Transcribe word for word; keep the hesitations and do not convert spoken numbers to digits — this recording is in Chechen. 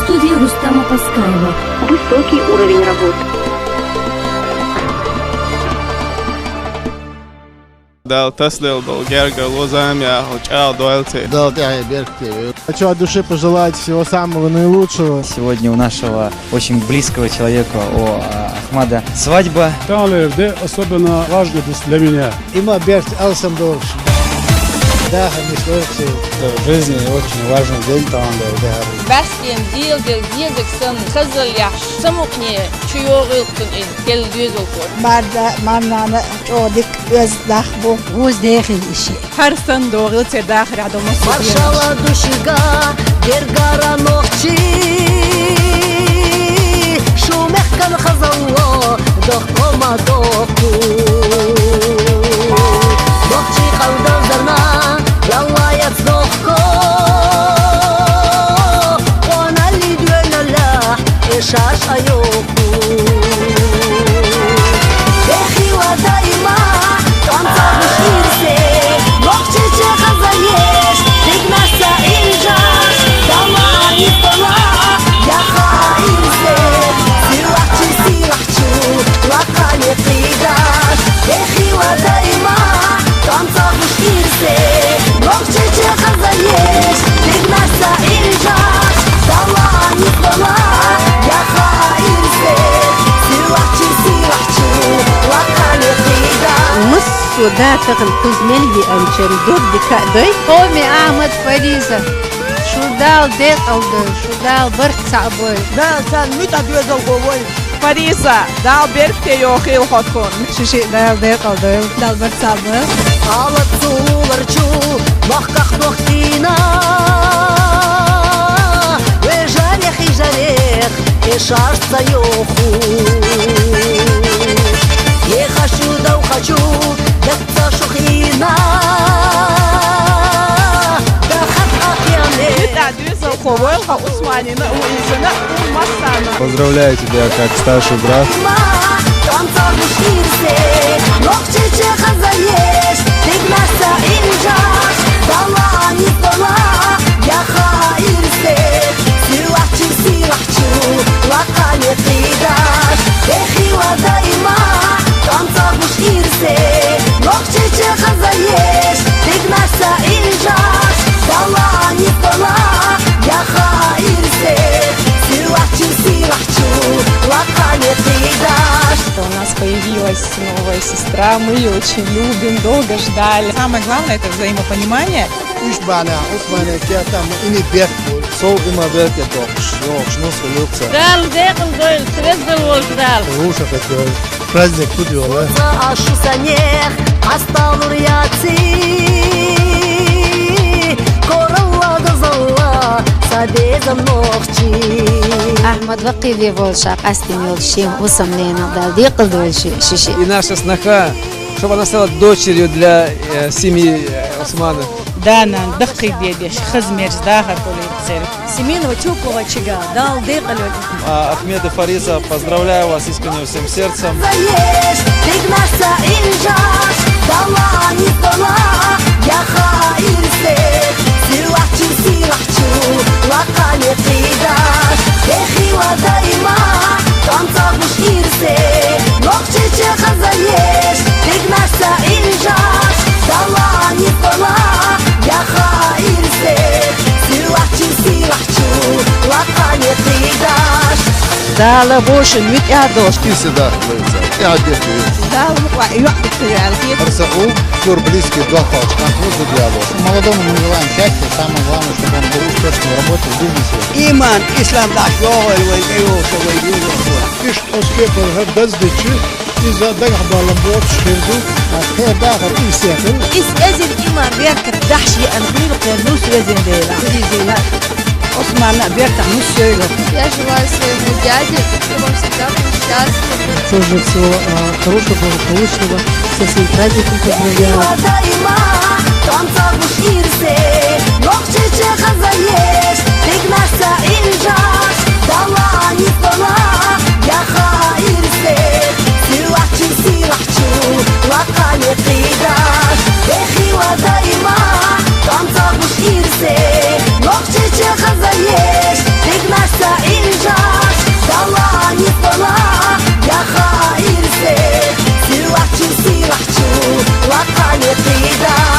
Студия Рустама Паскаева. Высокий уровень работ. Дала тасадала дола гергарло, зама яхар чӀоагӀа дойла церан. Дала тӀехье беркате йойла. Хочу от души пожелать всего самого наилучшего. Сегодня у нашего очень близкого человека, у, а, Ахмада свадьба. Таханлера де особенно важный день для меня. Има беркате алсам долаш дахар нислойла церан. В жизни очень важный день таханлера де. Баьстен дел дел дезаг санна хазал яхаш, самукъане чу йогӀийла цун из, хӀелла доьзалхо. Марда, марнана чӀоагӀа дика оьзда нах бу. Вуз дехийла иши. ХӀара санна догӀийла церан дахарехь долу массо а. Маршалла ду шуьга, гергара нохчий, шун мехкан хазалло, дохко ма дохко. Нохчий къалдазарна, ялла яц дохко, къоналли доьналлехь, эшаш а йоху. Дехила даима, тӀом ца гуш ирсе, нохчийче хазаеш, дигнаш ца инжаш, дала нисдала, яха ирсе, сийлахьчи сийлахь чу, лакхане кхийдаш, дехила даима, тӀом ца гуш ирсе, нохчийче хазаеш, дигнаш ца инжаш, дала нисдала, яха ирсе, сийлахьчи сийлахь чу, лакхане кхийдаш. Массо а да тахана кхуза мел еанчун дог дика а дой. Хоми Ахьмад, Фариза, шу Дала декъал дойла, шу Дала барт цхьаъ бойла. Дала царна муьтӀахь доьзалхо войла. Фариза, Дала беркате йохийла хьо тхуна. Шу шиъ Дала декъал дойла, Дала барт цхьаъ бойла. Алат цулар чу махках дохкийна, вежарех, хижарех, эшаш ца йоху. Еха шу дов хачу, дакца шу хина, дахат ахъяне. Доьзалхо войла хьо Усманина а, Уизина а, массарна. Поздравляю тебя, как старший брат. Ирсе, нохчийче хазаеш, дигнаш ца инжаш, дала нисдала, яха ирсе, сийлахьчи сийлахь чу, лакхане кхийдаш. У нас появилась новая сестра, мы её очень любим, долго ждали. Самое главное, это взаимопонимание. Уьш бахьанехь Усмане кертахь ма и беркат бу. Сов и ма беркат дохуш, йохуш нус хилуца. Дала декъал дойла, ца веза волчу Дала. Вуша хетта праздник хӀуд йолу. Ца ашу санех, хьасталур яци, коралла дозалла, ца безам нохчи. Ахьмад вакхий ве волуша къастина йолу шен хӀусамненах Дала декъал дойла ши, ши, ши. И наша сноха, чтобы она стала дочерью для, э, семьи, э, Усмана. Да-нана даккхийдеш, хаза мерза дахар хуьлийла церан. Семенова Тюкова чига, Дала декъал йойла. А, Ахмед и Фариза, поздравляю вас искренне всем сердцем. Заеш, дигнаш ца инжаш, дала нисдала, яха ирсе, сийлахьчи сийлахь чу, лакхане кхийдаш, дехила даима, тӀом ца гуш ирсе, нохчийче хазаеш, дигнаш ца инжаш, дала нисдала, яха ирсе, сийлахьчи сийлахь чу, лакхане кхийдаш. Дала бошун муьтӀахь долуш. И всегда, тӀаьхьа дехьа. Дала мукъа йоӀ дика ваьлла. ХӀара сан у, шура близкий дохкочу, кхуза дела. Молодому мы желаем счастья, самое главное, чтобы он был успешным в работе, в бизнесе. Иман, ислам дӀа йогӀийла вайн, тӀейогӀуш вайн, юйла вайн. Иштта оцу кепара хӀара даздичи, иза дагахь баллам боцуш хир ду. Кхеран дахар ирсе хила. Иза эзар иман, беркат, дахьаш еана хуьлу кхеран нус везан Дела. Иза Усманна а бертахь нус йойла. Я желаю своему дяде, чтобы он всегда был счастлив. Тоже всего, а, хорошего, благополучного. Со своим праздником поздравляю. Чу, лакхане кхийдаш, дехила даима, тӀом ца гуш ирсе, нохчийче хазаеш, дигнаш ца Perdida.